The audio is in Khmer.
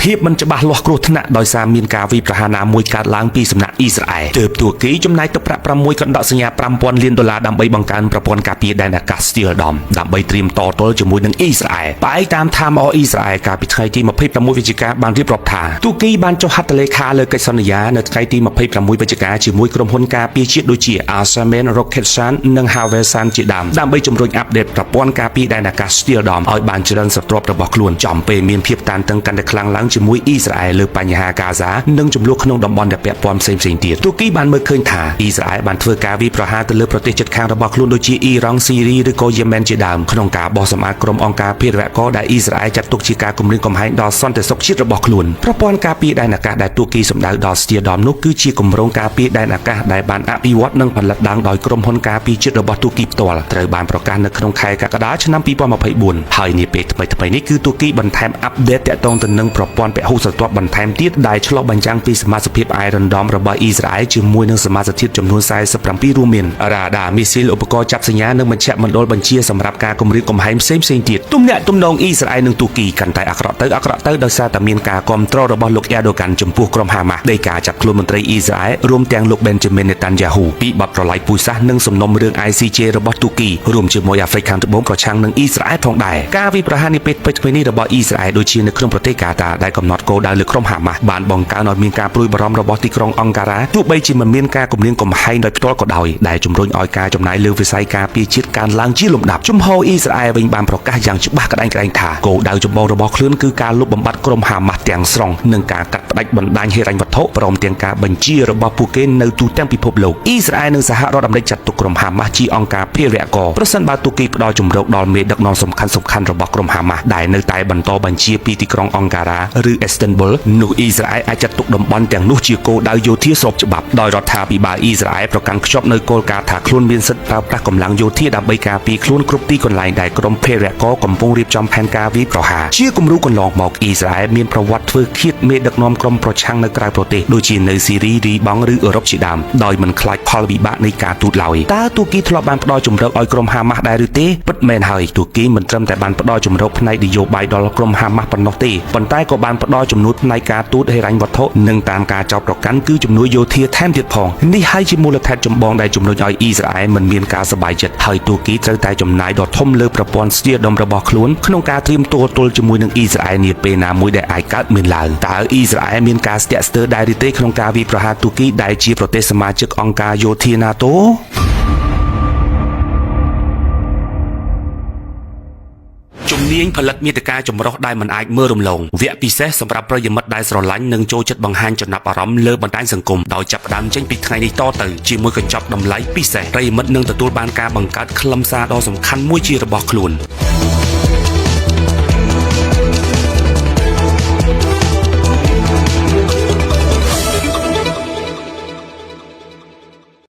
ភាពមិនច្បាស់លាស់គ្រោះថ្នាក់ដោយសារមានការវាយប្រហារណាមួយកើតឡើងពីសំណាក់អ៊ីស្រាអែលទើបទួគីចំណាយទឹកប្រាក់6កណ្ដកសញ្ញា5000លានដុល្លារដើម្បីបង្កើនប្រព័ន្ធការពារដែនអាកាស Steel Dome ដើម្បីត្រៀមតទល់ជាមួយនឹងអ៊ីស្រាអែលផ្អែកតាម Time of Israel កាលពីថ្ងៃទី26វិច្ឆិកាបានរៀបរាប់ថាទួគីបានចុះហត្ថលេខាលើកិច្ចសន្យានៅថ្ងៃទី26វិច្ឆិកាជាមួយក្រុមហ៊ុនការពារជាតិដូចជា Asamen Roketsan និង Havelsan ជាដើមដើម្បីជំរុញអាប់ដេតប្រព័ន្ធការពារដែនអាកាស Steel Dome ឲ្យបានច្រើនស្រទាប់របស់ខ្លួនចំពេលមានភាពតានតឹងកាន់តែខ្លាំងឡើងជាមួយអ៊ីស្រាអែលលើបញ្ហាហ្គាហ្សានិងចំនួនក្នុងតំបន់ដែលពាក់ព័ន្ធផ្សេងៗទៀតទួគីបានមើលឃើញថាអ៊ីស្រាអែលបានធ្វើការវាយប្រហារទៅលើប្រទេសជិតខាងរបស់ខ្លួនដូចជាអ៊ីរ៉ង់ស៊ីរីឬក៏យេម៉ែនជាដើមក្នុងការបោះសម្អាតក្រុមអង្គការភេរវករដែលអ៊ីស្រាអែលចាត់ទុកជាការគំរាមកំហែងដល់សន្តិសុខជាតិរបស់ខ្លួនប្រព័ន្ធការពារដែនអាកាសដែលទួគីសម្ដៅដល់ Steel Dome នោះគឺជាគម្រោងការពារដែនអាកាសដែលបានអភិវឌ្ឍនិងផលិតឡើងដោយក្រុមហ៊ុនការពារជាតិរបស់ទួគីផ្ទាល់ត្រូវបានប្រកាសនៅក្នុងខែកក្កដាឆ្នាំ2024ហើយនាពេលថ្មីៗនេះគឺទួគីបន្ថែមអាប់ដេតតាក់ទងទៅនឹងប្រព័ន្ធពហុស្រទាប់បន្ថែមទៀតដែលឆ្លុះបញ្ចាំងពីសមាសភាព Iron Dome របស់អ៊ីស្រាអែលជាមួយនឹងសមាសធាតុចំនួន47រួមមានរ៉ាដាមីស៊ីលឧបករណ៍ចាប់សញ្ញានិងមជ្ឈមណ្ឌលបញ្ជាសម្រាប់ការគំរាមកំហែងផ្សេងៗទៀតទំនាក់ទំនងអ៊ីស្រាអែលនិងទួគីកាន់តែអាក្រក់ទៅអាក្រក់ទៅដោយសារតែមានការគាំទ្ររបស់លោកអ៊ែដូហ្គានចំពោះក្រុមហាម៉ាស់នៃការចាប់ខ្លួនមន្ត្រីអ៊ីស្រាអែលរួមទាំងលោកបេនចាមីននេតាន់យ៉ាហ៊ូពីបទប្រល័យពូជសាសន៍និងសំណុំរឿង ICJ របស់ទួគីរួមជាមួយអាហ្វ្រិកខាងត្បូងប្រឆាំងនឹងអ៊ីស្រាអែលផងដែរការវាយប្រហារនាពេលថ្មីៗនេះរបស់អ៊ីស្រាអែលដូចជានៅក្នុងប្រទេសកាតាដែលកំណត់គោលដៅលើក្រុមហាម៉ាស់បានបង្កើនឲ្យមានការព្រួយបារម្ភរបស់ទីក្រុងអង្ការ៉ាទោះបីជាមិនមានការគំរាមកំហែងដោយផ្ទាល់ក៏ដោយដែលជំរុញឲ្យការចំណាយលើវិស័យការពារជាតិកើនឡើងជាលំដាប់ជំហរអ៊ីស្រាអែលវិញបានប្រកាសយ៉ាងច្បាស់ក្តែងៗថាគោលដៅចម្បងរបស់ខ្លួនគឺការលុបបំបាត់ក្រុមហាម៉ាស់ទាំងស្រុងនិងការកាត់ផ្តាច់បណ្ដាញហិរញ្ញវត្ថុព្រមទាំងការបញ្ជារបស់ពួកគេនៅទូទាំងពិភពលោកអ៊ីស្រាអែលនិងសហរដ្ឋអាមេរិកចាត់ទុកក្រុមហាម៉ាស់ជាអង្គការភេរវករប្រសិនបើទូគីផ្ដល់ជំរកដល់មេដឹកនាំសំខាន់ៗរបស់ក្រុមហាម៉ាស់ដែលនៅតែបន្តបញ្ជាពីទីក្រុងអង្ការ៉ាឬអេស្តេនប៊ុលនោះអ៊ីស្រាអែលអាចចាត់ទុកតំបន់ទាំងនោះជាគោលដៅយោធាស្របច្បាប់ដោយរដ្ឋាភិបាលអ៊ីស្រាអែលប្រកាន់ខ្ជាប់នៅគោលការណ៍ថាខ្លួនមានសិទ្ធិប្រើប្រាស់កម្លាំងយោធាដើម្បីការពារខ្លួនគ្រប់ទីកន្លែងដែលក្រុមភេរវករកំពុងរៀបចំផែនការវាយប្រហារជាគំរូកន្លងមកអ៊ីស្រាអែលមានប្រវត្តិធ្វើឃាតមេដឹកនាំក្រុមប្រឆាំងនៅក្រៅប្រទេសដូចជានៅស៊ីរីរីបង់ឬអឺរ៉ុបជាដើមដោយមិនខ្លាចផលវិបាកនៃការទូតឡើយតើទូគីធ្លាប់បានផ្ដល់ជំរកឲ្យក្រុមហាម៉ាស់ដែរឬទេពិតមែនហើយទូគីមិនត្រឹមតែបានផ្ដល់ជំរកផ្នែកនយោបាយដល់ក្រុមហាម៉ាស់ប៉ុណ្ណោះទេប៉ុន្តែក៏បានផ្ដល់ជំនួយផ្នែកការទូតហិរញ្ញវត្ថុនិងតាមការចោទប្រកាន់គឺជំនួយយោធាថែមទៀតផងនេះហើយជាមូលហេតុចម្បងដែលជំរុញឲ្យអ៊ីស្រាអែលមិនមានការសប្បាយចិត្តហើយទូគីត្រូវតែចំណាយដ៏ធំលើប្រព័ន្ធ Steel Dome របស់ខ្លួនក្នុងការត្រៀមទល់ជាមួយនឹងអ៊ីស្រាអែលនាពេលណាមួយដែលអាចកើតមានឡើងតើអ៊ីស្រាអែលមានការស្ទាក់ស្ទើរដែរឬទេក្នុងការវាយប្រហារទូគីដែលជាប្រទេសសមាជិកអង្គការយោធា NATO ជំនាញផលិតមាតិកាចម្រុះដែលមិនអាចមើលរំលងវគ្គពិសេសសម្រាប់ប្រិយមិត្តដែលស្រឡាញ់និងចូលចិត្តបង្ហាញចំណាប់អារម្មណ៍លើបណ្ដាញសង្គមដោយចាប់ផ្ដើមចេញពីថ្ងៃនេះតទៅជាមួយកញ្ចប់តម្លៃពិសេសប្រិយមិត្តនឹងទទួលបានការបង្កើតខ្លឹមសារដ៏សំខាន់មួយជារបស់ខ្លួន។